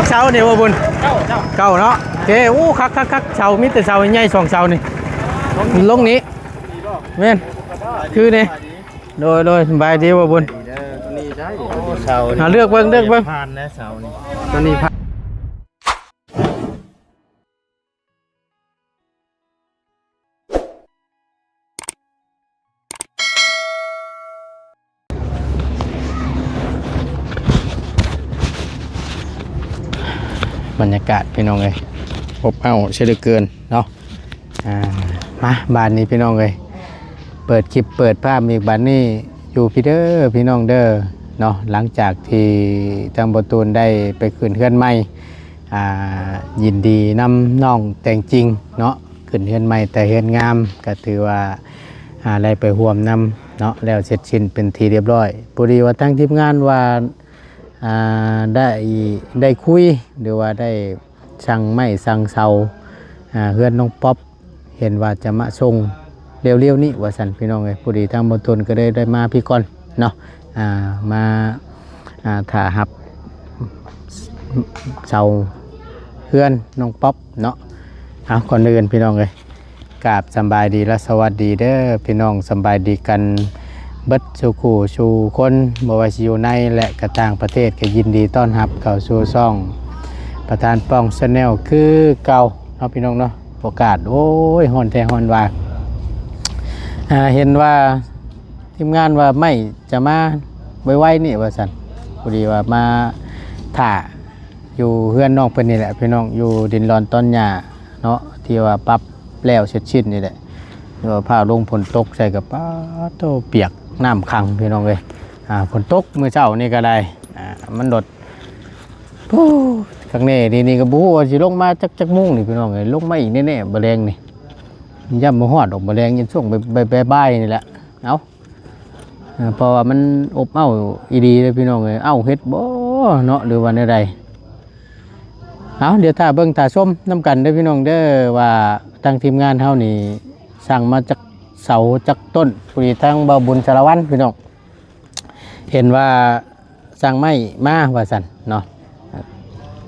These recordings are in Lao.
ເສົານີ້ບໍ່ບຸນ? ເກົ້າເນາະ. ໂອເຄ. ໂອ້ ຄັກໆໆ ເສົາ ມີແຕ່ເສົາໃຫຍ່ສອງເສົານີ້ ລົງນີ້. ແມ່ນ ຄືນີ້. ໂດຍໆ ສະບາຍດີບໍ່ບຸນ? ເອີ ຕົວນີ້ໃຊ້ ເສົານີ້ ເລືອກເບິ່ງ ເລືອກເບິ່ງ. ຜ່ານແລ້ວເສົານີ້ ຕົວນີ້ຜ່ານ. ບັນຍາກາດພີ່ນ້ອງເອີຍ ອົບອ້າວເສຍເຫຼືອເກີນເນາະ. ອ່າ ມາບາດນີ້ພີ່ນ້ອງເອີຍ ເປີດຄລິບເປີດພາບອີກບາດນີ້ ຢູ່ພີ້ເດີພີ່ນ້ອງເດີເນາະ. ຫຼັງຈາກທີ່ທາງບໍ່ຕູນໄດ້ໄປຂຶ້ນເຮືອນໃໝ່ ອ່າ ຍິນດີນຳນ້ອງແຕງຈິງເນາະ ຂຶ້ນເຮືອນໃໝ່ແຕ່ເຮືອນງາມ ກໍຖືວ່າ ອ່າ ໄດ້ໄປຮ່ວມນຳເນາະ ແລ້ວເສັດສິ້ນເປັນທີ່ຮຽບຮ້ອຍ. ພໍດີວ່າທາງທີມງານວ່າ ອ່າ ໄດ້ ໄດ້ຄຸຍ ຫຼືວ່າໄດ້ສັ່ງໄມ້ສັ່ງເສົາ ອ່າ ເຮືອນນ້ອງປັອບ ເຫັນວ່າຈະມາສົ່ງເລັວໆນີ້ວ່າຊັ້ນພີ່ນ້ອງເອີຍ. ພໍດີທາງບໍ່ຕູນກໍເລີຍໄດ້ມາພີ້ກ່ອນເນາະ ອ່າ ມາ ອ່າ ຖ້າຮັບເສົາເຮືອນນ້ອງປັອບເນາະ. ເອົາ ກ່ອນອື່ນພີ່ນ້ອງເອີຍ ກາບສຳບາຍດີ ແລະ ສະຫວັດດີເດີພີ່ນ້ອງ ສຳບາຍດີກັນເບິດສູ່ຄູ່ສູ່ຄົນ ບໍ່ວ່າຊິຢູ່ໃນ ແລະ ກະຕ່າງປະເທດ ກໍຍິນດີຕ້ອນຮັບເຂົ້າສູ່ຊ່ອງປະທານປ່ອງ Channel ຄືເກົ່າເນາະ ພີ່ນ້ອງເນາະ. ອາກາດ ໂອ້ຍ ຮ້ອນແທ້ຮ້ອນວ່າ ອ່າ ເຫັນວ່າທີມງານວ່າໄມ້ຈະມາໄວໆນີ້ວ່າຊັ້ນ ພໍດີວ່າມາຖ້າ ຢູ່ເຮືອນນ້ອງເພິ່ນນີ້ແຫຼະພີ່ນ້ອງ ຢູ່ດິນລອນຕອນຫຍ້າເນາະ ທີ່ວ່າປັບແລ້ວເສັດສິ້ນນີ້ແຫຼະ. ແຕ່ວ່າຟ້າລົງຝົນຕົກໃສ່ກໍ ປາດໂທ້ ປຽກນ້ຳຂັງພີ່ນ້ອງເອີຍ. ອ່າ ຝົນຕົກມື້ເຊົ້ານີ້ກໍໄດ້ ອ່າ ມັນລົດ ໂອ້ ຄັກແນ່. ນີ້ ນີ້ກໍບໍ່ຮູ້ວ່າຊິລົງມາຈັກ ຈັກໂມງນີ້ພີ່ນ້ອງເອີຍ ລົງມາອີກແນ່ໆ ບໍ່ແລງນີ້ ຢ້ານບໍ່ຮອດດອກ ບໍ່ແລງ ຢ້ານຊ່ວງ ບ- ບ- ບ່າຍໆນີ້ແຫຼະ. ເອົາ ເອີ ເພາະວ່າມັນອົບເອົ້າອີ່ຫຼີເດ້ພີ່ນ້ອງເອີຍ ເອົ້າເຮັດບໍ່ເນາະ ຫຼືວ່າແນວໃດ. ເອົາ ດຽວຖ້າເບິ່ງຖ້າຊົມນຳກັນເດີພີ່ນ້ອງເດີ ວ່າທາງທີມງານເຮົານີ້ສັ່ງມາຈັກເສົາຈັກຕົ້ນ. ພໍດີທາງບ່າວບຸນສາລະວັນພີ່ນ້ອງ ເຫັນວ່າສັ່ງໄມ້ມາວ່າຊັ້ນເນາະ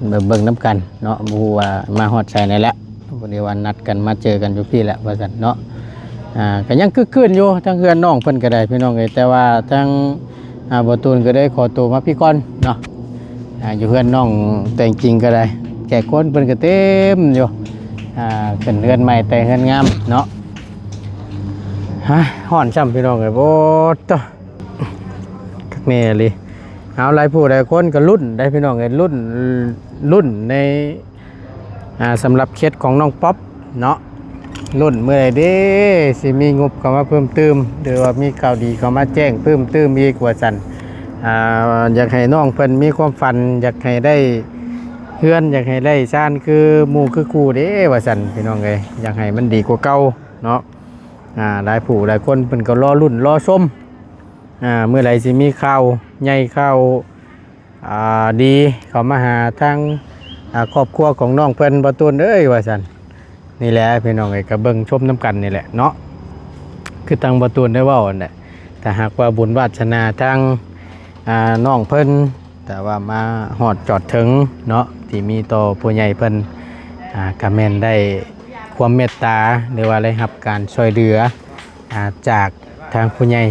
ເບິ່ງ ເບິ່ງນຳກັນເນາະ ບໍ່ຮູ້ວ່າມາຮອດໃສແດ່ແຫຼະ. ພໍດີວ່ານັດກັນມາເຈີກັນຢູ່ພີ້ແຫຼະວ່າຊັ້ນເນາະ. ອ່າ ກໍຍັງຄຶກຄື້ນຢູ່ ທາງເຮືອນນ້ອງເພິ່ນກໍໄດ້ພີ່ນ້ອງເອີຍ ແຕ່ວ່າທາງ ອ່າ ບໍ່ຕູນກໍໄດ້ຂໍໂຕມາພີ້ກ່ອນເນາະ. ອ່າ ຢູ່ເຮືອນນ້ອງແຕງຈິງກໍໄດ້ ແຂກຄົນເພິ່ນກໍເຕັມຢູ່ ອ່າ ຂຶ້ນເຮືອນໃໝ່ແຕ່ເຮືອນງາມເນາະ. ຮະ ຮ້ອນຊ້ຳພີ່ນ້ອງເອີຍ ໂອ້ໂຕ ຄັກແນ່ອີ່ຫຼີ. ເອົາ ຫຼາຍຜູ້ຫຼາຍຄົນກໍລຸ້ນໄດ໋ພີ່ນ້ອງເອີຍ ລຸ້ນ ລຸ້ນໃນ ອ່າ ສຳລັບເຂດຂອງນ້ອງປັອບເນາະ ລຸ້ນມື້ໃດເດ້ ຊິມີງົບເຂົ້າມາເພີ່ມຕື່ມ ຫຼືວ່າມີຂ່າວດີເຂົ້າມາແຈ້ງເພີ່ມຕື່ມອີກວ່າຊັ້ນ. ອ່າ ຢາກໃຫ້ນ້ອງເພິ່ນມີຄວາມຝັນ ຢາກໃຫ້ໄດ້ເຮືອນ ຢາກໃຫ້ໄດ້ຊານຄືໝູ່ຄືຄູ່ເດ້ວ່າຊັ້ນ ພີ່ນ້ອງເອີຍ ຢາກໃຫ້ມັນດີກວ່າເກົ່າເນາະ. ອ່າ ຫຼາຍຜູ້ຫຼາຍຄົນເພິ່ນກໍລໍລຸ້ນລໍຊົມ ອ່າ ເມື່ອໃດຊິມີຂ່າວໃຫຍ່ຂ່າວ ອ່າ ດີເຂົ້າມາຫາທາງ ອ່າ ຄອບຄົວຂອງນ້ອງເພິ່ນ ບໍ່ຕູນເອີຍ ວ່າຊັ້ນ. ນີ້ແຫຼະພີ່ນ້ອງເອີຍ ກໍເບິ່ງຊົມນຳກັນນີ້ແຫຼະເນາະ ຄືທາງບໍ່ຕູນໄດ້ເວົ້າຫັ້ນແຫຼະ ຖ້າຫາກວ່າບຸນວາດສະໜາທາງ ອ່າ ນ້ອງເພິ່ນ ແຕ່ວ່າມາຮອດຈອດເຖິງເນາະ ທີ່ມີຕໍ່ຜູ້ໃຫຍ່ເພິ່ນ ອ່າ ກໍແມ່ນໄດ້ຄວາມເມດຕາ ຫຼືວ່າໄດ້ຮັບການຊ່ວຍເຫຼືອ ອ່າ ຈາກທາງຜູ້ໃຫຍ່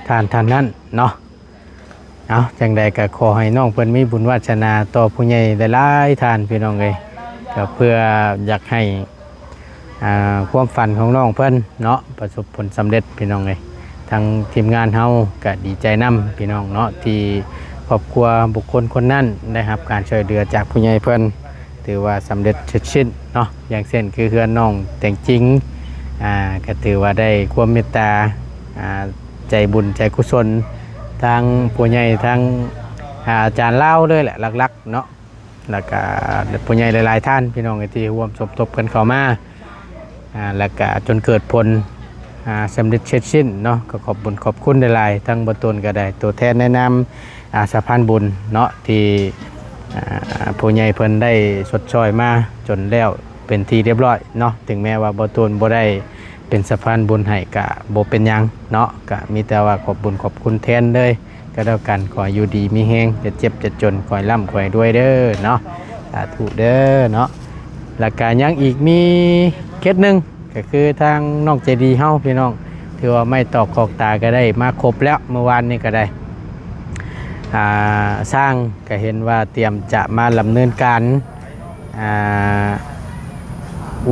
ທ່ານ ທ່ານນັ້ນເນາະ. ເອົາ ຈັ່ງໃດກໍຂໍໃຫ້ນ້ອງເພິ່ນມີບຸນວາດສະໜາຕໍ່ຜູ້ໃຫຍ່ຫຼາຍໆທ່ານ ພີ່ນ້ອງເອີຍ ກໍເພື່ອຢາກໃຫ້ ອ່າ ຄວາມຝັນຂອງນ້ອງເພິ່ນເນາະ ປະສົບຜົນສຳເລັດ ພີ່ນ້ອງເອີຍ. ທາງທີມງານເຮົາກໍດີໃຈນຳ ພີ່ນ້ອງເນາະ ທີ່ຄອບຄົວບຸກຄົນຄົນນັ້ນໄດ້ຮັບການຊ່ວຍເຫຼືອຈາກຜູ້ໃຫຍ່ເພິ່ນ ຖືວ່າສຳເລັດເສັດສິ້ນເນາະ. ຢ່າງເຊັ່ນຄືເຮືອນນ້ອງແຕງຈິງ ອ່າ ກໍຖືວ່າໄດ້ຄວາມເມດຕາ ອ່າ ໃຈບຸນໃຈກຸສົນ ທາງຜູ້ໃຫຍ່ ທາງ ອ່າ ອາຈານລາວເລີຍແຫຼະ ຫຼັກໆເນາະ ແລ້ວກະຜູ້ໃຫຍ່ຫຼາຍໆທ່ານ ພີ່ນ້ອງເອີຍ ທີ່ຮ່ວມສົມທົບກັນເຂົ້າມາ ອ່າ ແລ້ວກະຈົນເກີດຜົນ ອ່າ ສຳເລັດເສັດສິ້ນເນາະ. ກໍຂອບບຸນຂອບຄຸນຫຼາຍໆ ທາງບໍ່ຕູນກໍໄດ້ ຕົວແທນໃນນາມ ອ່າ ສະພານບຸນເນາະ ທີ່ ອ່າ ຜູ້ໃຫຍ່ເພິ່ນໄດ້ຊົດຊ່ອຍມາຈົນແລ້ວເປັນທີ່ຮຽບຮ້ອຍເນາະ. ເຖິງແມ້ວ່າບໍ່ຕູນບໍ່ໄດ້ເປັນສະພານບຸນໃຫ້ກະບໍ່ເປັນຫຍັງເນາະ ກະມີແຕ່ວ່າຂອບບຸນຂອບຄຸນແທນເລີຍ ກໍແລ້ວກັນ ຂໍໃຫ້ຢູ່ດີມີແຮງ ຢ່າເຈັບຢ່າຈົນ ຂໍໃຫ້ລ່ຳ ຂໍໃຫ້ລວຍເດີເນາະ ສາທຸເດີເນາະ. ແລ້ວກໍຍັງອີກມີເຂດໜຶ່ງ ກໍຄືທາງນ້ອງໃຈດີເຮົາພີ່ນ້ອງ ຖືວ່າໄມ້ຕອກຄອກຕາກໍໄດ້ມາຄົບແລ້ວ ມື້ວານນີ້ກໍໄດ້ ອ່າ ຊ່າງກໍເຫັນວ່າຕຽມຈະມາດຳເນີນການ ອ່າ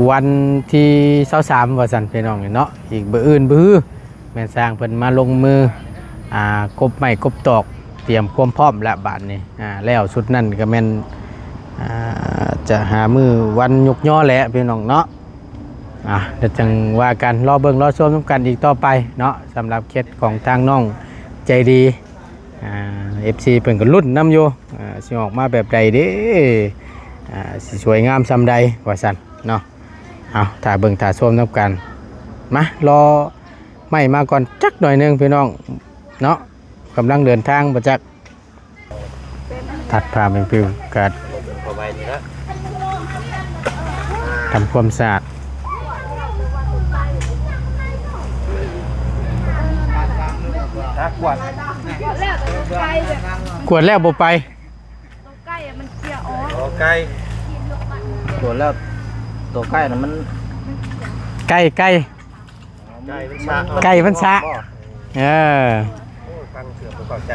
ວັນທີຊາວສາມ ວ່າຊັ້ນພີ່ນ້ອງເນາະ ອີກມື້ອື່ນມື້ຮື ແມ່ນຊ່າງເພິ່ນມາລົງມື ອ່າ ກົບໄມ້ກົບຕອກ ຕຽມຄວາມພ້ອມແລ້ວບາດນີ້ ອ່າ ແລ້ວຊຸດນັ້ນກໍແມ່ນ ອ່າ ຈະຫາມື້ວັນຍົກຍໍແຫຼະພີ່ນ້ອງເນາະ. ອ່າ ແລ້ວຈັ່ງວ່າກັນ ລໍເບິ່ງລໍຊົມນຳກັນອີກຕໍ່ໄປເນາະ ສຳລັບເຂດຂອງທາງນ້ອງໃຈດີ ອ່າ ເອັຟຊີ ເພິ່ນກໍລຸ້ນນຳຢູ່ ອ່າ ຊິອອກມາແບບໃດເດ້ ອ່າ ຊິສວຍງາມສ່ຳໃດ ວ່າຊັ້ນເນາະ. ເອົາ ຖ້າເບິ່ງຖ້າຊົມນຳກັນ ມາ ລໍໄມ້ມາກ່ອນຈັກໜ້ອຍໜຶ່ງພີ່ນ້ອງເນາະ ກຳລັງເດີນທາງບໍ່ຈັກ ຕັດພາບໃຫ້ວິວກາດ ເຂົ້າໄປນີ້ລະ ທຳຄວາມສະອາດ ນະ ກວດ ກວດແລ້ວບໍ່ໄປ ໂຕໄກ່ມັນເກຍອອກ ໂຕໄກ່ ກວດແລ້ວ ໂຕໄກ່ນະມັນ ໄກ່ ໄກ່ ໄກ່ມັນຊະ ໄກ່ມັນຊະ ເອີ ໂອ້ ຟັງເທື່ອບໍ່ເຂົ້າໃຈ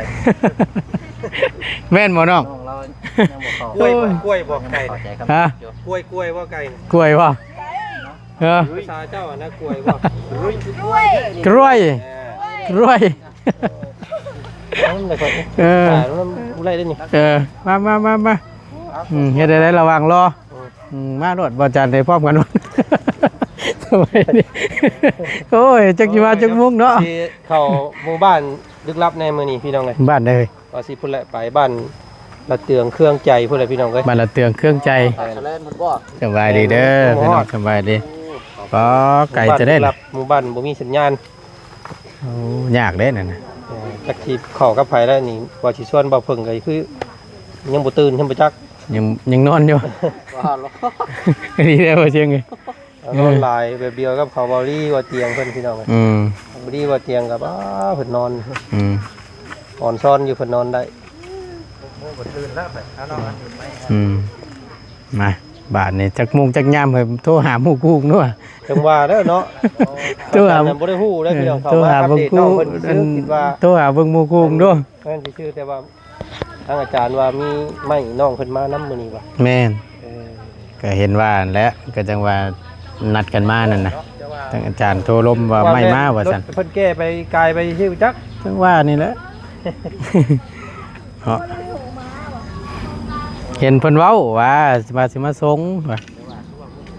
ແມ່ນບໍ່ນ້ອງ? ນ້ອງລາວຍັງບໍ່ເຂົ້າ ກ້ວຍບໍ່ ກ້ວຍບໍ່ໄກ່ ຮະ? ກ້ວຍ ກ້ວຍບໍ່ໄກ່ ກ້ວຍບໍ່? ເອີ ພາສາເຈົ້ານະ ກ້ວຍບໍ່? ກ້ວຍ ກ້ວຍ ເອີ ກ້ວຍ ເອີ ໄດ້ນີ້ ເອີ ມາ ມາ ມາ ມາ ອືມ ເຮັດໄດ້ ລະຫວ່າງລໍ ອືມ ມາໂລດ ບໍ່ຈັນໄດ້ພ້ອມກັນ ສະບາຍດີ ໂອ້ຍ ຈັກຊິມາຈັກໂມງເນາະ ຊິເຂົ້າໝູ່ບ້ານລຶກລັບແດ່ມື້ນີ້ພີ່ນ້ອງເອີຍ ບ້ານໃດເອີຍ? ວ່າຊິພຸ້ນແຫຼະ ໄປບ້ານລະເຕືອງເຄື່ອງໃຈພຸ້ນແຫຼະພີ່ນ້ອງເອີຍ ບ້ານລະເຕືອງເຄື່ອງໃຈ ສະບາຍດີເດີພີ່ນ້ອງ ສະບາຍດີ ອໍ ໄກແທ້ເດ້ ໝູ່ບ້ານບໍ່ມີສັນຍານ ໂອ້ ຍາກເດ້ນັ້ນນະ ເອີ ຈັກຊິເຂົ້າກັບໃຜແລ້ວນີ້ ວ່າຊິຊວນບ່າວເຜິ້ງກໍຄືຍັງບໍ່ຕື່ນ ຍັງບໍ່ຈັກ ຍັງ ຍັງນອນຢູ່ ດີແລ້ວບໍ່ເຊີງເອີຍ ນອນຫຼາຍແບບດຽວກັບເຂົາ ເບົາລີວ່າຕຽງເພິ່ນພີ່ນ້ອງ ອືມ ເບົາລີວ່າຕຽງກັບ ອ້າ ເພິ່ນນອນ ອືມ ອອນຊອນຢູ່ ເພິ່ນນອນໄດ້ ອືມ ມາ ບາດນີ້ຈັກໂມງຈັກຍາມ ໂທຫາໝູ່ກຸ້ງເນາະ ເຖິງວ່າແລ້ວເນາະ ໂທຫາ ບໍ່ໄດ້ຮູ້ເດ້ພີ່ນ້ອງ ເອີ ເຂົ້າມາອັບເດດນ້ອງເພິ່ນຊື່ໆ ຄິດວ່າ ໂທຫາເບິ່ງໝູ່ກຸ້ງເນາະ ແມ່ນຊື່ໆ ແຕ່ວ່າ ທາງອາຈານວ່າມີໄມ້ນ້ອງເພິ່ນມານຳມື້ນີ້ວ່າ ແມ່ນ ເອີ ກໍເຫັນວ່າຫັ້ນແຫຼະ ກໍຈັ່ງວ່ານັດກັນມານັ້ນນະ ທາງອາຈານໂທລົມວ່າໄມ້ມາວ່າຊັ້ນ ເພິ່ນແກ້ໄປກາຍໄປຊື່ຈັກ ຈັ່ງວ່ານີ້ແຫຼະ ເນາະ ເຫັນເພິ່ນເວົ້າວ່າ ວ່າຊິມາສົ່ງວ່າ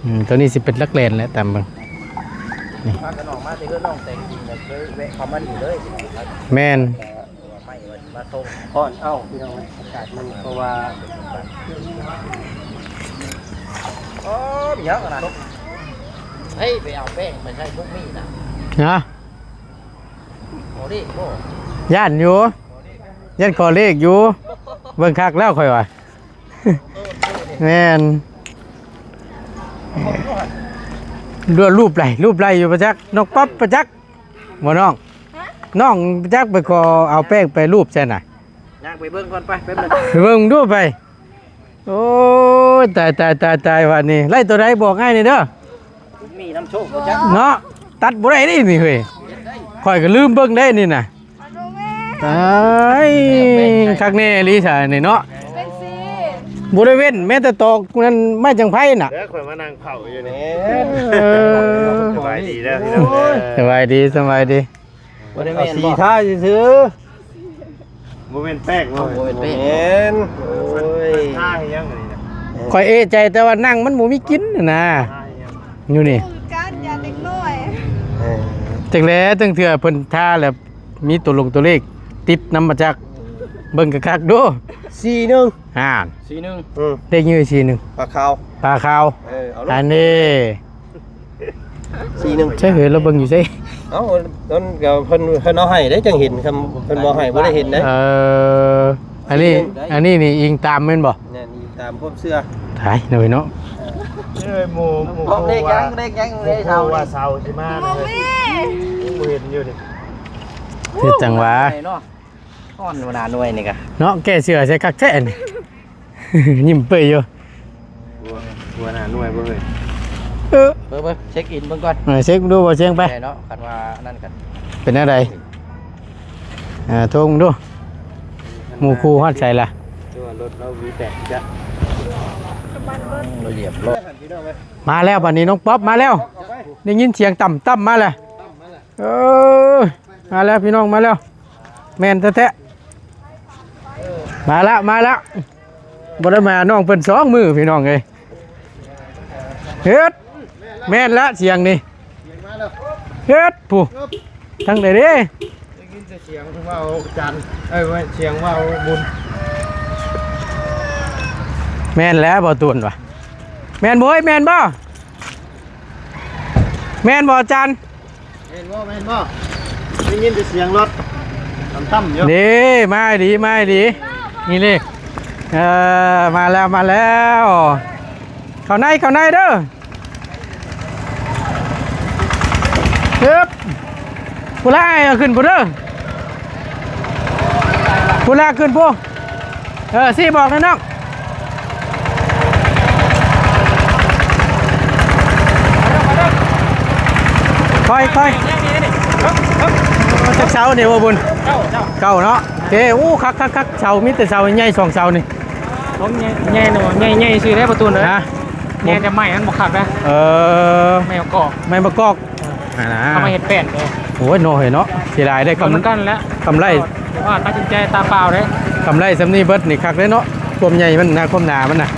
ອືມ ໂຕນີ້ຊິເປັນຫຼັກແລນແຫຼະ ຕາມເບິ່ງ ນີ້ ພາກັນອອກມາແຕ່ເຮືອນນ້ອງແຕງຈິງ ເລີຍແວະເຂົ້າມານີ້ເລີຍ ແມ່ນ ວ່າໄມ້ວ່າຊິມາສົ່ງ ຮ້ອນ ເອົ້າ ພີ່ນ້ອງເອີຍ ອາກາດມັນ ເພາະວ່າ ໂອ້ ມີຫຍັງນະ ເຮີ້ຍ ໄປເອົາແປ້ງໄປໃສ່ພວກນີ້ນະ ຮະ ບໍ່ໄດ້ບໍ່ ຢ້ານຢູ່ ຢ້ານຂໍເລກຢູ່ ເບິ່ງຄັກແລ້ວຂ້ອຍວ່າ ແມ່ນ ຮູບໃດ ຮູບໃດຢູ່ປະຈັກ ນ້ອງປັອບປະຈັກ ບໍ່ນ້ອງ ຮະ ນ້ອງຈັກໄປຂໍເອົາແປ້ງໄປຮູບໃສ່ນະ ຍ່າງໄປເບິ່ງກ່ອນໄປ ໄປເບິ່ງ ໄປເບິ່ງດູໄປ ໂອ້ຍ ຕາຍ ຕາຍ ຕາຍ ຕາຍ ບາດນີ້ ໄລ່ໂຕໃດບອກອ້າຍແດ່ເດີ ມີນຳໂຊກບໍ່ຈັກ ເນາະ ຕັດບໍ່ໄດ້ເດ້ນີ້ເຮີ້ຍ ຂ້ອຍກໍລືມເບິ່ງເດ້ນີ້ນະ ຕາຍ ຄັກແນ່ອີ່ຫຼີຊະນີ້ເນາະ ເປັນສີ ບໍ່ໄດ້ເວັ້ນແມ້ແຕ່ຕອກນັ້ນ ໄມ້ຈັງໄພນະ ເດີ ຂ້ອຍມານັ່ງເຝົ້າຢູ່ນີ້ ເອີ ສະບາຍດີເດີພີ່ນ້ອງເດີ ສະບາຍດີ ສະບາຍດີ ບໍ່ໄດ້ແມ່ນ ເອົາສີ ບໍ່ ທາຊື່ໆ ບໍ່ແມ່ນແປ້ງບໍ່ ບໍ່ແມ່ນແປ້ງ ບໍ່ແມ່ນ ໂອ້ຍ ເພິ່ນທາໃຫ້ຫຍັງອັນນີ້ນະ ຂ້ອຍເອະໃຈແຕ່ວ່າໜັງມັນບໍ່ມີກິ່ນຫັ້ນນະ ທາໃຫ້ຫຍັງ ຢູ່ນີ້ ຄືກັນ ຢາເດັກນ້ອຍ ເອີ ຈັກແຫຼະ ຈັ່ງເທື່ອເພິ່ນທາແລ້ວມີຕົວລົງຕົວເລກຕິດນຳມາຈັກ ເບິ່ງຄັກໆດູ ສີ່ໜຶ່ງ ອ່າ ສີ່ໜຶ່ງ ເອີ ເລກຢູ່ສີ່ໜຶ່ງ ປາຂາວ ປາຂາວ ເອີ ເອົາໂລດ ອັນນີ້ ສີ່ໜຶ່ງ ໃຊ່ເຮີ້ຍ ລາວເບິ່ງຢູ່ໃສ ເອົ້າ ເພິ່ນກໍ ເພິ່ນ ເພິ່ນເອົາໃຫ້ເດ້ ຈັ່ງເຫັນ ຄັນເພິ່ນບໍ່ໃຫ້ບໍ່ໄດ້ເຫັນເດ້ ເອີ ອັນນີ້ ສີ່ໜຶ່ງ ອັນນີ້ນີ້ອີງຕາມແມ່ນບໍ່ ແມ່ນອີງຕາມຄວາມເຊື່ອ ຕາຍເນາະ ເອີ ໝູ່ ໝູ່ ເລກຫຍັງ ເລກຫຍັງ ເລກເສົາ ວ່າເສົາຊິມາ ບໍ່ມີ ບໍ່ເຫັນຢູ່ນີ້ ຄືຈັ່ງຫວາ ເນາະ ອ່ອນຫົວໜ້າໜ່ວຍນີ້ກະເນາະ ແກ້ເສື້ອໃສ່ຄັກແທ້ນີ້ ຍິ້ມເປີຍຢູ່. ຫົວ ຫົວໜ້າໜ່ວຍບໍ່ເຮີ້ຍ? ເອີ ເບິ່ງ ເບິ່ງ ເຊັກອິນເບິ່ງກ່ອນ ເອີ ເຊັກເບິ່ງດູບໍ່ ຊຽງໄປ ໄດ້ເນາະ ຄັນວ່ານັ້ນກັນ ເປັນແນວໃດ? ເອີ ໂທເບິ່ງດູ ໝູ່ຄູ່ຮອດໃສລະ? ຄືວ່າລົດລາວ ວີແປດ ຈະ ລະຫຽບລົດ ມາແລ້ວ ບາດນີ້ນ້ອງປັອບມາແລ້ວ ໄດ້ຍິນສຽງຕ່ຳໆມາແລ້ວ ເອີ ມາແລ້ວພີ່ນ້ອງ ມາແລ້ວ ແມ່ນແທ້ໆ ມາລະ ມາລະ ບໍ່ໄດ້ມານ້ອງເພິ່ນສອງມື້ພີ່ນ້ອງເອີຍ ເຮັດ ແມ່ນລະສຽງນີ້ ເຮັດ ຜູ້ ທາງໃດເດ້? ໄດ້ຍິນແຕ່ສຽງເວົ້າຈັນ ເອີຍ ສຽງເວົ້າບຸນ ແມ່ນແລ້ວບໍ່ຕູນວ່າ ແມ່ນບໍ່ເອີຍ ແມ່ນບໍ່? ແມ່ນບໍ່ອາຈານ? ແມ່ນບໍ່ ແມ່ນບໍ່? ໄດ້ຍິນແຕ່ສຽງລົດຕ່ຳໆຢູ່ ເດ້ ມາດີ ມາດີ ນີ້ເດ້ ເອີ ມາແລ້ວ ມາແລ້ວ ເຂົ້າໃນ ເຂົ້າໃນເດີ ຮຶບ ຜູ້ລາຍເອົາຂຶ້ນພຸ້ນເດີ ຜູ້ລາຍຂຶ້ນພຸ້ນ ເອີ ຊີ້ບອກນະນ້ອງ ຄ່ອຍໆ ຈັກເສົານີ້ບໍ່ບຸນ? ເກົ້າ ເກົ້າເນາະ ໂອເຄ ໂອ້ ຄັກໆໆ ເສົາ ມີແຕ່ເສົາໃຫຍ່ສອງເສົານີ້ ບໍ່ໃຫຍ່ ໃຫຍ່ເນາະ ໃຫຍ່ ໃຫຍ່ຊື່ເດ້ປະຕູນເອີຍ ຮະ ແຕ່ໄມ້ມັນບໍ່ຄັກນະ ເອີ ໄມ້ມະກອກ ໄມ້ມະກອກ ຫັ້ນນະ ເອົາມາເຮັດແປ້ນເດີ ໂອ້ຍ ນ້ອຍເນາະ ເສຍດາຍເດ້ ກຳ ເບິ່ງນຳກັນແຫຼະ ກຳໄລ ວ່າຕັດສິນໃຈຕາເປົ່າເດ້ ກຳໄລສ່ຳນີ້ເບິດນີ້ຄັກເດ້ເນາະ ຄວາມໃຫຍ່ມັນນະ ຄວາມໜາມັນນະ ເ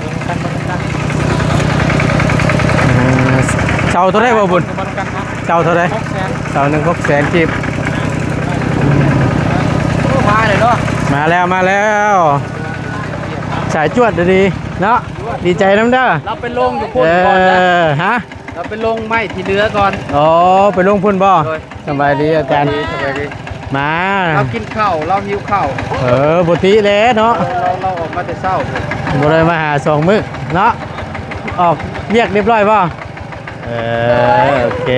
ອີ ເສົາເທົ່າໃດບໍ່ບຸນ? ເສົາເທົ່າໃດ? ຫົກແສນ ເສົາໜຶ່ງຫົກແສນກີບ ໂອ້ ມາແລ້ວເນາະ ມາແລ້ວ ມາແລ້ວ ສາຍຈວດດີເນາະ ດີໃຈນຳເດີ ລາວໄປລົງຢູ່ພຸ້ນກ່ອນນະ ເອີ ຮະ? ລາວໄປລົງໄມ້ທີ່ເຫຼືອກ່ອນ ອໍ ໄປລົງພຸ້ນບໍ່? ໂດຍ ສະບາຍດີອາຈານ ສະບາຍດີ ສະບາຍດີ ມາ ລາວກິນເຂົ້າ ລາວຫິວເຂົ້າ ເອີ ບໍ່ຕິແຫຼະເນາະ ເອີ ລາວ ລາວອອກມາແຕ່ເຊົ້າ ບໍ່ໄດ້ມາຫາສອງມື້ເນາະ ອອກວຽກຮຽບຮ້ອຍບໍ່? ເອີ ໂອເຄ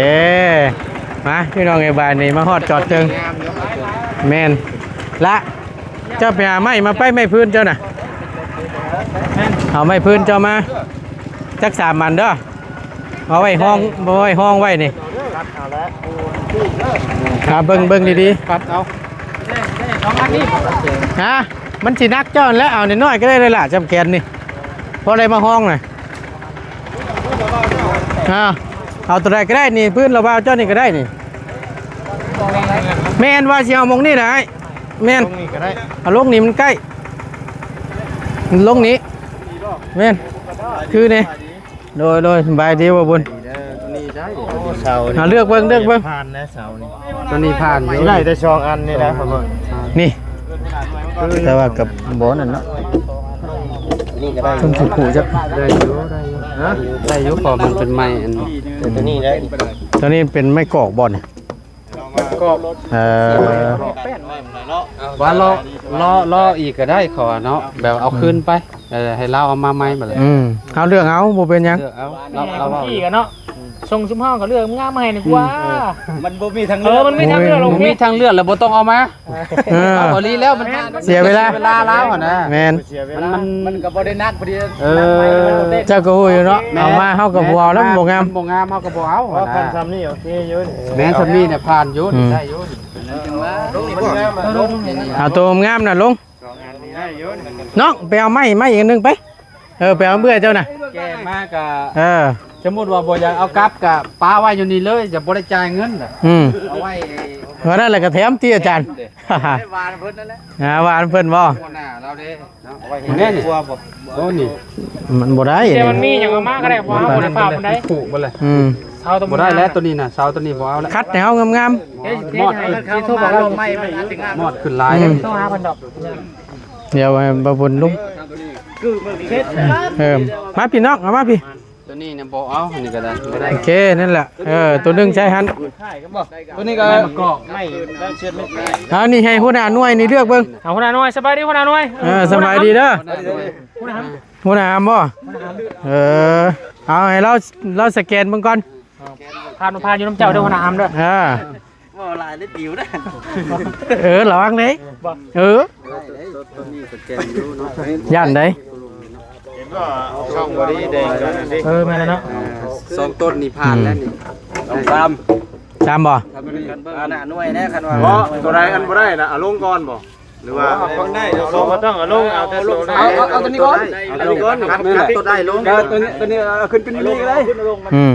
ມາພີ່ນ້ອງເອີຍ ບາດນີ້ມາຮອດຈອດເຖິງ ງາມຢູ່ ແມ່ນລະ ເຈົ້າໄປຫາໄມ້ມາໄປ ໄມ້ພື້ນເຈົ້ານະ ເອົາໄມ້ພື້ນເຈົ້າມາ ຈັກສາມອັນເດີ ເອົາໄວ້ຮອງ ເອົາໄວ້ຮອງໄວ້ນີ້ ຫາເບິ່ງ ເບິ່ງດີໆ ຕັດເອົາ ຮະ ມັນຊິໜັກເຈົ້າຫັ້ນແຫຼະ ເອົານ້ອຍໆກໍໄດ້ລະ ຈຳແຂນນີ້ ພໍໄດ້ມາຮອງນະ ອ່າ ເອົາໂຕໃດກໍໄດ້ນີ້ ພື້ນລະບ່າວເຈົ້ານີ້ກໍໄດ້ນີ້ ແມ່ນວ່າຊິເອົາໝ່ອງນີ້ນະອ້າຍ ແມ່ນ ລົງນີ້ກໍໄດ້ ເອົາລົງນີ້ມັນໃກ້ ລົງນີ້ ແມ່ນ ຄືນີ້ ໂດຍ ໂດຍ ສະບາຍດີບໍ່ບຸນ ເອີ ໂຕນີ້ໄດ້ ເສົານີ້ ເລືອກເບິ່ງ ເລືອກເບິ່ງ ຜ່ານແລ້ວເສົານີ້ ໂຕນີ້ຜ່ານຢູ່ ໄດ້ແຕ່ສອງອັນນີ້ນະ ເບິ່ງ ນີ້ ແຕ່ວ່າກັບບໍ່ນັ້ນເນາະ ນີ້ກໍໄດ້ ເທິງຜູ້ຜູ້ຈັກ ໄດ້ຢູ່ ໄດ້ຢູ່ ຮະ ໄດ້ຢູ່ ເພາະມັນເປັນໄມ້ອັນ ແຕ່ໂຕນີ້ໄດ້ ໂຕນີ້ເປັນໄມ້ກອກບໍ່ນີ້? ກອກ ເອີ ວ່າເລາະ ເລາະ ເລາະອີກກໍໄດ້ ເຂົາວ່າເນາະ ແບບເອົາຄືນໄປ ເອີ ໃຫ້ລາວເອົາມາໃໝ່ບັດນີ້ ອືມ ເຮົາເລືອກເອົາ ບໍ່ເປັນຫຍັງ ເລືອກເອົາ ລາວ ລາວເວົ້າ ທີ່ກັນເນາະ ສົ່ງຊຸມເຮົາກໍເລືອກງາມມາໃຫ້ນີ້ກວ່າ ອືມ ມັນບໍ່ມີທາງເລືອກ ເອີ ມັນມີທາງເລືອກ ບໍ່ມີທາງເລືອກແລ້ວບໍ່ຕ້ອງເອົາມາ ເອີ ເອົາອີ່ຫຼີແລ້ວ ມັນ ເສຍເວລາ ເສຍເວລາລາວຫັ້ນນະ ແມ່ນ ເສຍເວລາ ມັນ ມັນກໍບໍ່ໄດ້ໜັກພໍດີ ເອີ ເຈົ້າກໍຮູ້ຢູ່ເນາະ ແມ່ນ ເອົາມາເຮົາກໍບໍ່ເອົາແລ້ວ ມັນບໍ່ງາມ ມັນບໍ່ງາມ ເຮົາກໍບໍ່ເອົາ ເພາະວ່າ ຫັ້ນນະ ຄັນຊ່ຳນີ້ໂອເຄຢູ່ ແມ່ນ ຊ່ຳນີ້ນະຜ່ານຢູ່ ອືມ ໄດ້ຢູ່ ເອົາໂຕງາມໆນະລົງ ນ້ອງ ໄປເອົາໄມ້ ໄມ້ອີກອັນໜຶ່ງໄປ ເອີ ໄປເອົາເບື່ອຍເຈົ້ານະ ແກ່ມາກະ ເອີ ສົມມຸດວ່າບໍ່ຢາກເອົາກັບກະປະໄວ້ຢູ່ນີ້ເລີຍ ຈະບໍ່ໄດ້ຈ່າຍເງິນ ອືມ ເອົາໄວ້ ວ່ານັ້ນແຫຼະກະແຖມຕິອາຈານ ຫວານເພິ່ນນັ້ນແຫຼະ ຫາຫວານເພິ່ນບໍ່ ຫົວໜ້າລາວເດ້ ເນາະ ເອົາໄວ້ໃຫ້ແມ່ນີ້ ຄົວບໍ່ ໂອ້ ນີ້ ມັນບໍ່ໄດ້ ແຕ່ມັນມີຫຍັງເອົາມາກໍໄດ້ ເພາະວ່າບໍ່ໄດ້ຝາກປານໃດ ຜູ້ບໍ່ລະ ອືມ ເສົາຕົວ ບໍ່ໄດ້ແລ້ວ ໂຕນີ້ນະ ເສົາໂຕນີ້ບໍ່ເອົາແລ້ວ ຄັດໃຫ້ເຮົາງາມໆ ເອີ ມອດຂຶ້ນ ໂທບອກລາວໃໝ່ ມັນອາດຈະງາມ ມອດຂຶ້ນຫຼາຍ ອືມ ໂທຫາເພິ່ນດອກ ດຽວໃຫ້ບ່າວບຸນລົງ ເອີ ມາພີ່ນ້ອງ ເອົາມາພີ່ ໂຕນີ້ນະບໍ່ເອົາ ອັນນີ້ກໍໄດ້ ບໍ່ໄດ້ ໂອເຄ ນັ້ນແຫຼະ ເອີ ໂຕໜຶ່ງໃສ່ຫັ້ນ ໂຕນີ້ກໍ ໄມ້ ອັນນີ້ໃຫ້ຫົວໜ້າໜ່ວຍນີ້ເລືອກເບິ່ງ ເອົາຫົວໜ້າໜ່ວຍ ສະບາຍດີຫົວໜ້າໜ່ວຍ ເອີ ສະບາຍດີເດີ ຫົວໜ້າຫຳ ຫົວໜ້າຫຳບໍ່ ເອີ ເອົາໃຫ້ລາວ ລາວສະແກນເບິ່ງກ່ອນ ຜ່ານບໍ່ຜ່ານຢູ່ນຳເຈົ້າເດີ ຫົວໜ້າຫຳເດີ ເອີ ບໍ່ຫຼາຍໄດ້ປິວເດ້. ເອີ ລະວັງເດ້. ເອີ ໄດ້ເດ້ ໂຕນີ້ກໍແຈ່ມຢູ່ເນາະ. ຢ້ານໃດ? ເຫັນວ່າຊ່ອງບໍ່ດີແດງກັນນີ້. ເອີ ແມ່ນແລ້ວເນາະ. ອ່າ ສອງຕົ້ນນີ້ຜ່ານແລ້ວນີ້. ສອງ ສາມ ສາມບໍ່? ຖ້າມັນເປັນເບິ່ງໜ້າໜ່ວຍແດ່ ຄັນວ່າ ບໍ່ ໂຕໃດອັນບໍ່ໄດ້ນະ ເອົາລົງກ່ອນບໍ່? ຫຼືວ່າ ເອົາໄດ້ ເອົາ ບໍ່ຕ້ອງເອົາລົງ ເອົາແຕ່ໂຕ ເອົາ ເອົາ ເອົາໂຕນີ້ກ່ອນ ເອົາໂຕນີ້ກ່ອນ ຄັນຕົວໃດລົງ ກໍໂຕນີ້ ຕົວນີ້ ເອີ ຂຶ້ນ ຂຶ້ນນີ້ກໍໄດ້ ຂຶ້ນລົງ ອືມ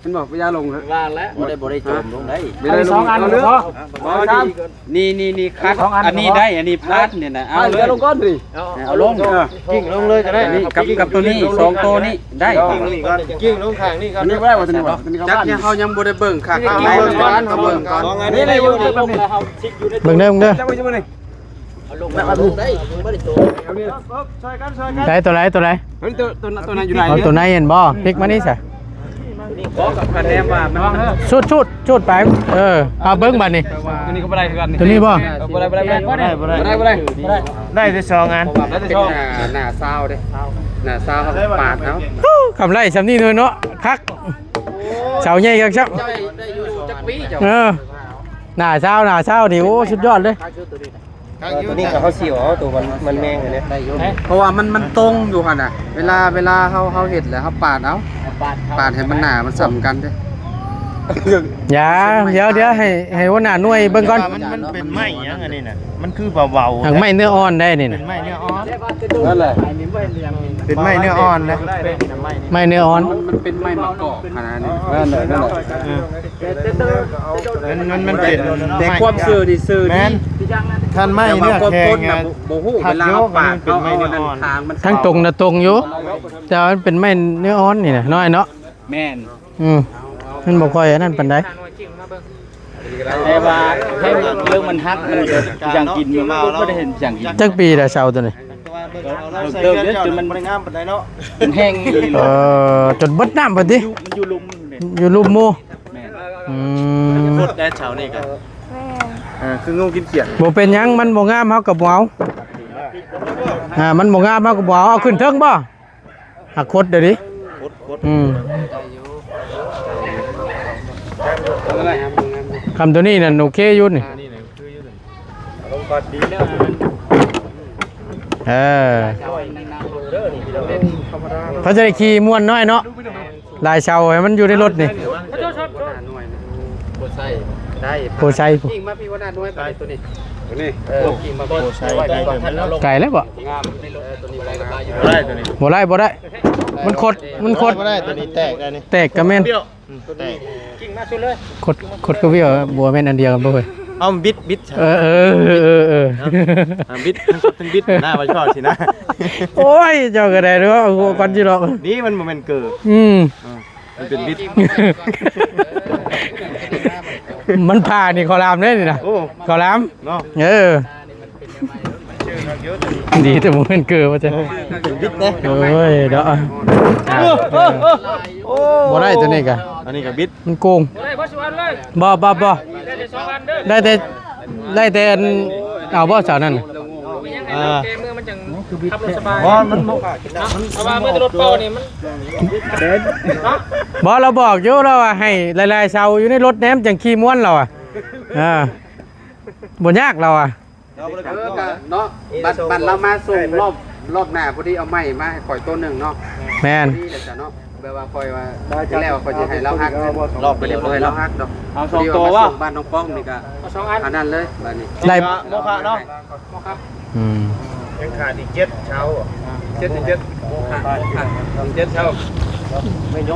ເຫັນບໍ່? ພະຍາລົງ ວ່າແລ້ວ ບໍ່ໄດ້ ບໍ່ໄດ້ໂຈມລົງໄດ້. ເອົາອີກສອງອັນກໍພໍ ບໍ່ ນີ້ ນີ້ ນີ້ ຄັດ ອັນນີ້ໄດ້ ອັນນີ້ພາດນີ້ນະ ເອົາເລີຍ ເອົາລົງກ່ອນນີ້ ເອົາລົງ ເອີ ກິ້ງລົງເລີຍກໍໄດ້ ນີ້ກັບ ກັບໂຕນີ້ ສອງໂຕນີ້ໄດ້ ກິ້ງລົງຂ້າງນີ້ກ່ອນ ອັນນີ້ບໍ່ໄດ້ບໍ່? ຕົວນີ້ບໍ່? ຕົວນີ້ກໍ ຈັກ ເຮົາຍັງບໍ່ໄດ້ເບິ່ງຄັກ ເອົາເບິ່ງກ່ອນ ເອົາເບິ່ງກ່ອນ ນີ້ ນີ້ ຢູ່ ຢູ່ແບບນີ້ ເບິ່ງເດີ ເບິ່ງເດີ ເອົາລົງ ເອົາລົງໄດ້ ບໍ່ໄດ້ໂຕ ຊ່ອຍກັນ ຊ່ອຍກັນ ໃສ່ໂຕໃດ ໂຕໃດ? ເຮີ້ຍ ໂຕ ໂຕ ໂຕນັ້ນຢູ່ໃນ ເອົາໂຕໃນເຫັນບໍ່? ພິກມານີ້ຊະ ນີ້ຂໍກັບຄະແນນວ່າມັນ ຊຸດ ຊຸດ ຊຸດໄປ ເອີ ເອົາເບິ່ງບາດນີ້ ໂຕນີ້ກໍບໍ່ໄດ້ຄືກັນ ໂຕນີ້ບໍ່? ເອີ ບໍ່ໄດ້ ບໍ່ໄດ້ ບໍ່ໄດ້ ບໍ່ໄດ້ ບໍ່ໄດ້ ໄດ້ແຕ່ສອງອັນ ໄດ້ແຕ່ສອງ ເປັນໜ້າຊາວເດ້ ໜ້າຊາວເຮົາປາດເອົາ ຄຳໄລ່ສ່ຳນີ້ເນາະ ຄັກ ເສົາໃຫຍ່ຄັກຊ້ຳ ໄດ້ຢູ່ຈັກປີເຈົ້າ? ເອີ ໜ້າຊາວ ໜ້າຊາວນີ້ ໂອ້ ສຸດຍອດເລີຍ. ເອີ ຕົວນີ້ກໍເຮົາຊິເອົາຕົວມັນ ມັນແມງອັນນີ້ ໄດ້ຢູ່ ເພາະວ່າມັນ ມັນຕົງຢູ່ຫັ້ນນະ ເວລາ ເວລາເຮົາ ເຮົາເຮັດແລ້ວເຮົາປາດເອົາ ປາດເອົາ ປາດໃຫ້ມັນໜາ ມັນສ່ຳກັນເດ້. ຢ່າ ດຽວ ດຽວ ໃຫ້ ໃຫ້ຫົວໜ້າໜ່ວຍເບິ່ງກ່ອນ ມັນ ມັນເປັນໄມ້ຫຍັງອັນນີ້ນະ ມັນຄືເບົາໆ ຫາກໄມ້ເນື້ອອ່ອນໄດ໋ນີ້ນະ ເປັນໄມ້ເນື້ອອ່ອນ ນັ້ນແຫຼະ ເປັນໄມ້ເນື້ອອ່ອນນະ ໄມ້ເນື້ອອ່ອນ ມັນ ມັນເປັນໄມ້ມະກອກຂະໜາດນີ້ ນັ້ນແຫຼະ ນັ້ນແຫຼະ ເອີ ມັນ ມັນ ມັນເປັນ ແຕ່ຄວາມຊື່ນີ້ຊື່ ແມ່ນ ຄັນໄມ້ເນື້ອແຂງ ແຕ່ວ່າຄວາມຄົນນະ ບໍ່ ບໍ່ຮູ້ ເວລາເຮົາປາດເຮົາເອົາອັນນັ້ນຄາງມັນ ທາງຕົງນະຕົງຢູ່ ແຕ່ວ່າມັນເປັນໄມ້ເນື້ອອ່ອນນີ້ນະ ນ້ອຍເນາະ ແມ່ນ ອືມ ມັນບໍ່ຄ່ອຍອັນນັ້ນປານໃດ ແຕ່ວ່າໃຫ້ເລື່ອງມັນຫັກ ມັນກໍຢ່າງກິນ ມັນບໍ່ໄດ້ເຫັນຢ່າງກິນ ຈັກປີແລ້ວເສົາຕົວນີ້? ເຕີບເດ້ ຈົນມັນບໍ່ໄດ້ງາມປານໃດເນາະ ມັນແຫ້ງອີ່ຫຼີ ເອີ ຈົນເບິດນ້ຳພຸ້ນຕິ ຢູ່ ຢູ່ລຸ່ມພຸ້ນເດ້ ຢູ່ລຸ່ມໝູ່ ແມ່ນ ອືມ ຄົດແດ່ເສົານີ້ກໍ ແມ່ນ ເອີ ຄືງູກິນຂຽດ ບໍ່ເປັນຫຍັງ ມັນບໍ່ງາມເຮົາກໍບໍ່ເອົາ ອ່າ ມັນບໍ່ງາມເຮົາກໍບໍ່ເອົາ ເອົາຂຶ້ນເທິງບໍ່? ຫາກຄົດເດ້ ອືມ ຄຳຕົວນີ້ນັ້ນໂອເຄຢູ່ນີ້ ເອີ ເຂົາຈະໄດ້ຂີ່ມ່ວນໜ້ອຍເນາະ ຫຼາຍເສົາໃຫ້ມັນຢູ່ໃນລົດນີ້ ໂພໄຊໄດ້ ໂພໄຊ ກິ້ງມາພີ່ຫົວໜ້າໜ່ວຍໄປຕົວນີ້ ຕົວນີ້ ເອີ ກິ້ງມາໂພໄຊໄດ້ ໄກແລ້ວບໍ່? ງາມ ເອີ ຕົວນີ້ບໍ່ໄດ້ ບໍ່ໄດ້ ຕົວນີ້ ບໍ່ໄດ້ ບໍ່ໄດ້ ມັນຄົດ ມັນຄົດ ບໍ່ໄດ້ ຕົວນີ້ແຕກໄດ້ນີ້ ແຕກກໍແມ່ນ ອືມ ແຕກ ກິ້ງມາສຸດເລີຍ ຄົດ ຄົດກະວຽວ ບົວແມ່ນອັນດຽວກັນບໍ່ເວີຍ? ເອົາ ມັນບິດ ບິດ ເອີ ເອີ ເອີ ເອີ ເນາະ ອ່າ ບິດ ມັນກົດທັງບິດໜ້າ ວ່າຊິເວົ້າຊີ້ນະ ໂອ້ຍ ເຈົ້າກໍໄດ້ເນາະ ຫົວຄວັນຢູ່ດອກ ນີ້ມັນບໍ່ແມ່ນເກີ ອືມ ເອີ ມັນເປັນບິດ ມັນຜ່ານີ້ເຂົ້າຫຼາມເດ້ນີ້ນະ ໂອ້ ເຂົ້າຫຼາມເນາະ ເອີ ດີແຕ່ບໍ່ແມ່ນເກີວ່າຊັ້ນ ເອີ ເປັນບິດເດ້ ໂອ້ຍເນາະ ອ່າ ເອີ ເອີ ເອີ ໂອ້ ບໍ່ໄດ້ຕົວນີ້ກະ ອັນນີ້ກະບິດ ມັນໂກງ ບໍ່ ບໍ່ ບໍ່ ໄດ້ແຕ່ ໄດ້ແຕ່ອັນ ເອົາບໍ່ເສົານັ້ນ ເອີ ບໍ່ ມັນບໍ່ ເພາະວ່າມີແຕ່ລົດເປົ່ານີ້ມັນ ບໍ່ ລາວບອກຢູ່ ລາວວ່າໃຫ້ຫຼາຍໆເສົາຢູ່ໃນລົດແນມຈັ່ງຂີ່ມ່ວນ ລາວວ່າ ອ່າ ບໍ່ຍາກ ລາວວ່າ ເອີ ກະເນາະ ບັດ ບັດລາວມາສົ່ງລອບ ລອບໜ້າ ພໍດີເອົາໄມ້ມາໃຫ້ຂ້ອຍໂຕໜຶ່ງເນາະ ແມ່ນ ພໍດີແລ້ວຊະເນາະ ແບບວ່າຂ້ອຍວ່າ ແລ້ວຂ້ອຍຊິໃຫ້ລາວຫັກ ລອບໄປນີ້ບໍ່ໃຫ້ລາວຫັກດອກ ເອົາສອງໂຕ ພໍດີເອົາມາສົ່ງ ວ່າ ບ້ານນ້ອງປ້ອງນີ້ກະ ເອົາສອງອັນ ອັນນັ້ນເລີຍ ບາດນີ້ ໄດ້ ໂມຄະເນາະ ໂມຄະ ອືມ ຍັງຂາດອີກເຈັດເສົາ ເຈັດ ເຈັດ ໂມຄະ ເຈັດເສົາ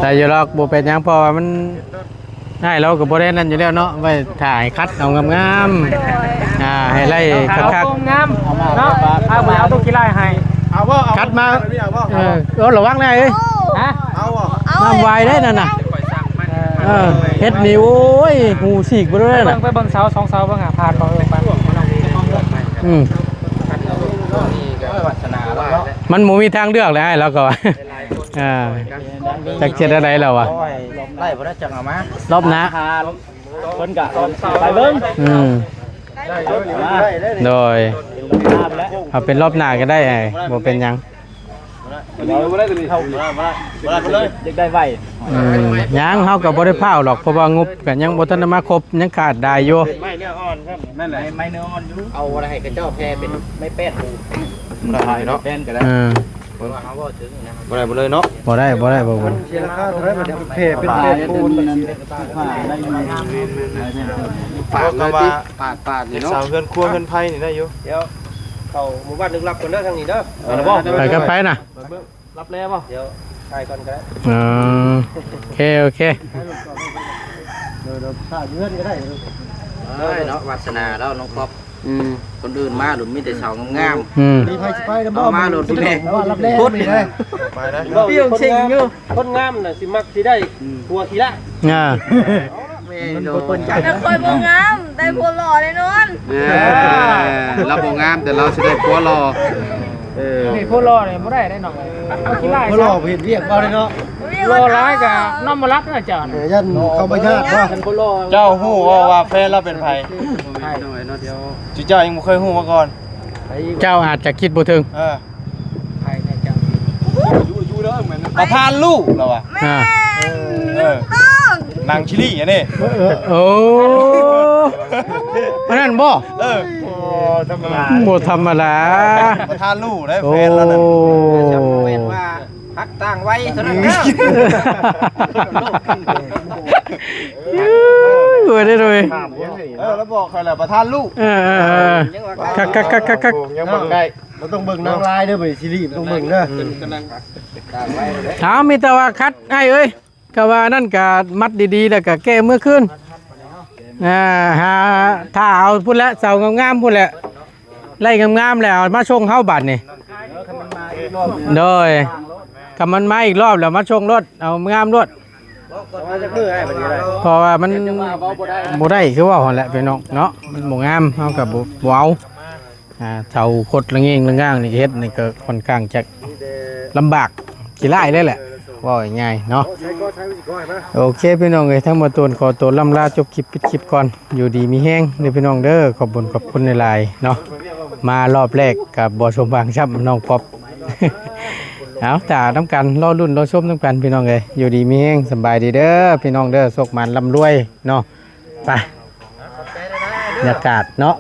ໄດ້ຢູ່ດອກ ບໍ່ເປັນຫຍັງ ເພາະວ່າມັນ ອ້າຍລາວກໍບໍ່ໄດ້ນັ້ນຢູ່ແລ້ວເນາະ ໄວ້ຖ້າໃຫ້ຄັດເອົາງາມໆ ໂດຍ ອ່າ ໃຫ້ໄລ່ຄັກໆ ເອົາງາມເນາະ ເອົາບໍ່ເອົາຕົວຂີ້ໄລ່ໃຫ້ ເອົາບໍ່ ເອົາ ຄັດມາ ເອົາບໍ່ ເອີ ເອີ ລະວັງແດ່ເອີຍ ຮະ ເອົາບໍ່ ເອົາ ນ້ຳວາຍເດ້ນັ້ນນະ ເອີ ເຮັດນີ້ ໂອ້ຍ ຫູສີກບໍ່ໄດ້ນະ ໄປເບິ່ງ ໄປເບິ່ງເສົາສອງເສົາເບິ່ງ ຫາຜ່ານບໍ່ ເອີ ອືມ ມັນບໍ່ມີທາງເລືອກແລ້ວ ອ້າຍລາວກໍວ່າ ອ່າ ຈັກເຮັດແນວໃດແລ້ວວະ ໄດ້ບໍ່ໄດ້ ຈັ່ງເອົາມາ ລອບໜ້າ ເພິ່ນກະໄປເບິ່ງ ອືມ ໂດຍ ເອົາເປັນລອບໜ້າກໍໄດ້ ອ້າຍ ບໍ່ເປັນຫຍັງ ຕົວນີ້ບໍ່ໄດ້ ຕົວນີ້ເຂົ້າບໍ່ໄດ້ ບໍ່ໄດ້ ບໍ່ໄດ້ເລີຍ ຢາກໄດ້ໄວ. ອືມ ຍັງ ເຮົາກໍບໍ່ໄດ້ພ້າວດອກ ເພາະວ່າງົບກໍຍັງບໍ່ທັນໄດ້ມາຄົບ ຍັງຂາດຫຼາຍຢູ່. ໄມ້ເນື້ອອ່ອນ ນັ້ນແຫຼະ ໄມ້ເນື້ອອ່ອນຢູ່ ເອົາໄວ້ໃຫ້ເຂົາເຈົ້າແຜ່ເປັນໄມ້ແປ້ນ ບໍ່ໄດ້ເນາະ ແປ້ນກໍໄດ້. ເອີ ເພາະວ່າເຮົາເວົ້າເຖິງນະ ບໍ່ໄດ້ ບໍ່ໄດ້ເນາະ ບໍ່ໄດ້ ບໍ່ໄດ້ ບໍ່ ມັນເສຍລາຄາເທົ່າໃດ ມັນຈະແຜ່ເປັນແຜ່ນປູນ ປາດ ເວົ້າກັນວ່າ ປາດ ປາດນີ້ເນາະ ເຮັດເສົາເຮືອນຄົວເຮືອນໄພນີ້ໄດ້ຢູ່. ດຽວເຂົ້າໝູ່ບ້ານລຶກລັບກ່ອນເດີ ທາງນີ້ເດີ. ໄປກັນໄປນະ ລັບແລ້ວບໍ່? ດຽວຖ່າຍກ່ອນກໍໄດ້. ເອີ ໂອເຄ ໂອເຄ ເດີ ຖ້າຢູ່ເຮືອນກໍໄດ້. ເອີຍເນາະ ວາດສະໜາລາວ ນ້ອງປ໊ອບ. ອືມ ຄົນອື່ນມາໂລດມີແຕ່ສາວງາມໆ. ອືມ ມີໃຜຊິໄປນຳບໍ່? ເອົາມາໂລດ ຜູ້ແລກ ວ່າລັບແລ້ ຄົນນີ້ເດ້ ໄປນະ ເປັນຄົນງາມ ຄົນງາມນະຊິມັກຊິໄດ້ ອືມ ຜົວຂີ້ລ້າ. ອ່າ ແມ່ນໂດນ ແຕ່ຂ້ອຍບໍ່ງາມ ໄດ້ຜົວຫຼໍ່ແນ່ນອນ. ເອີ ລາວບໍ່ງາມ ແຕ່ລາວຊິໄດ້ຜົວຫຼໍ່. ເອີ ນີ້ຜົວຫຼໍ່ນີ້ບໍ່ໄດ້ໄດ໋ນ້ອງເອີຍ ຂີ້ລ້າຍ ຜົວຫຼໍ່ເຮັດວຽກບໍ່ໄດ້ເນາະ. ຫຼໍ່ຫຼາຍກໍນອນບໍ່ຫຼັບນະເຈົ້າ. ເອີ ຢ້ານເຂົາບໍ່ຍາດບໍ່? ເຈົ້າຮູ້ບໍ່ວ່າແຟນລາວເປັນໃຜ? ໃຜ? ຈຸເຈົ້າຍັງບໍ່ເຄີຍຮູ້ມາກ່ອນ. ເຈົ້າອາດຈະຄິດບໍ່ເຖິງ. ເອີ ໃຜແນ່ເຈົ້າ? ປະທານລູກລາວວ່າ. ອ່າ ເອີ ນາງຊິລີອັນນີ້. ໂອ້ ອັນນັ້ນບໍ່? ເອີ ບໍ່ທຳມະດາ ປະທານລູກໄດ້ແຟນລາວນັ້ນ. ໂອ້ ເອີ ລາວບອກຂ້ອຍແລ້ວປະທານລູກ. ເອີ ເອີ ເອີ ຄັກໆໆໆ ຍັງບໍ່ໄດ້ ເຮົາຕ້ອງເບິ່ງນາງລາຍເດີ ບັດນີ້ຊີຣີຕ້ອງເບິ່ງເດີ. ເອົາ ມີແຕ່ວ່າຄັດອ້າຍເອີຍ ກະວ່ານັ້ນກະມັດດີໆ ແລ້ວກະແກ້ເມືອຄືນ. ອ່າ ຫາຖ້າເອົາພຸ້ນແຫຼະ ເສົາງາມໆ ພຸ້ນແຫຼະ ໄລ່ງາມໆ ແລ້ວເອົາມາສົ່ງເຮົາບາດນີ້. ໂດຍ ຄັນມັນມາອີກລອບແລ້ວມາສົ່ງໂລດ ເອົາງາມໂລດ. ເພາະວ່າມັນບໍ່ໄດ້ຄືເວົ້າຫັ້ນແຫຼະພີ່ນ້ອງເນາະ ມັນບໍ່ງາມ ເຮົາກໍບໍ່ ບໍ່ເອົາ. ອ່າ ເສົາຄົດລະເງງລະງ່າງນີ້ເຮັດນີ້ກໍຄ່ອນຂ້າງຈະລຳບາກຂີ້ລ້າຍເລີຍແຫຼະ ເວົ້າງ່າຍໆເນາະ. ໂອເຄພີ່ນ້ອງເອີຍ ທັງໝົດໂຕນຂໍໂຕລ່ຳລາຈົບຄລິບ ປິດຄລິບກ່ອນ. ຢູ່ດີມີແຮງເດີພີ່ນ້ອງເດີ ຂອບບຸນຂອບຄຸນຫຼາຍໆເນາະ. ມາລອບແລກກໍບໍ່ສົມຫວັງຊ້ຳ ນ້ອງປ໊ອບ. ເອົາ ຖ້ານຳກັນ ລໍລຸ້ນລໍຊົມນຳກັນພີ່ນ້ອງເອີຍ. ຢູ່ດີມີແຮງ ສຳບາຍດີເດີພີ່ນ້ອງເດີ ໂຊກໝານລ່ຳລວຍເນາະ. ໄປ ບັນຍາກາດເນາະ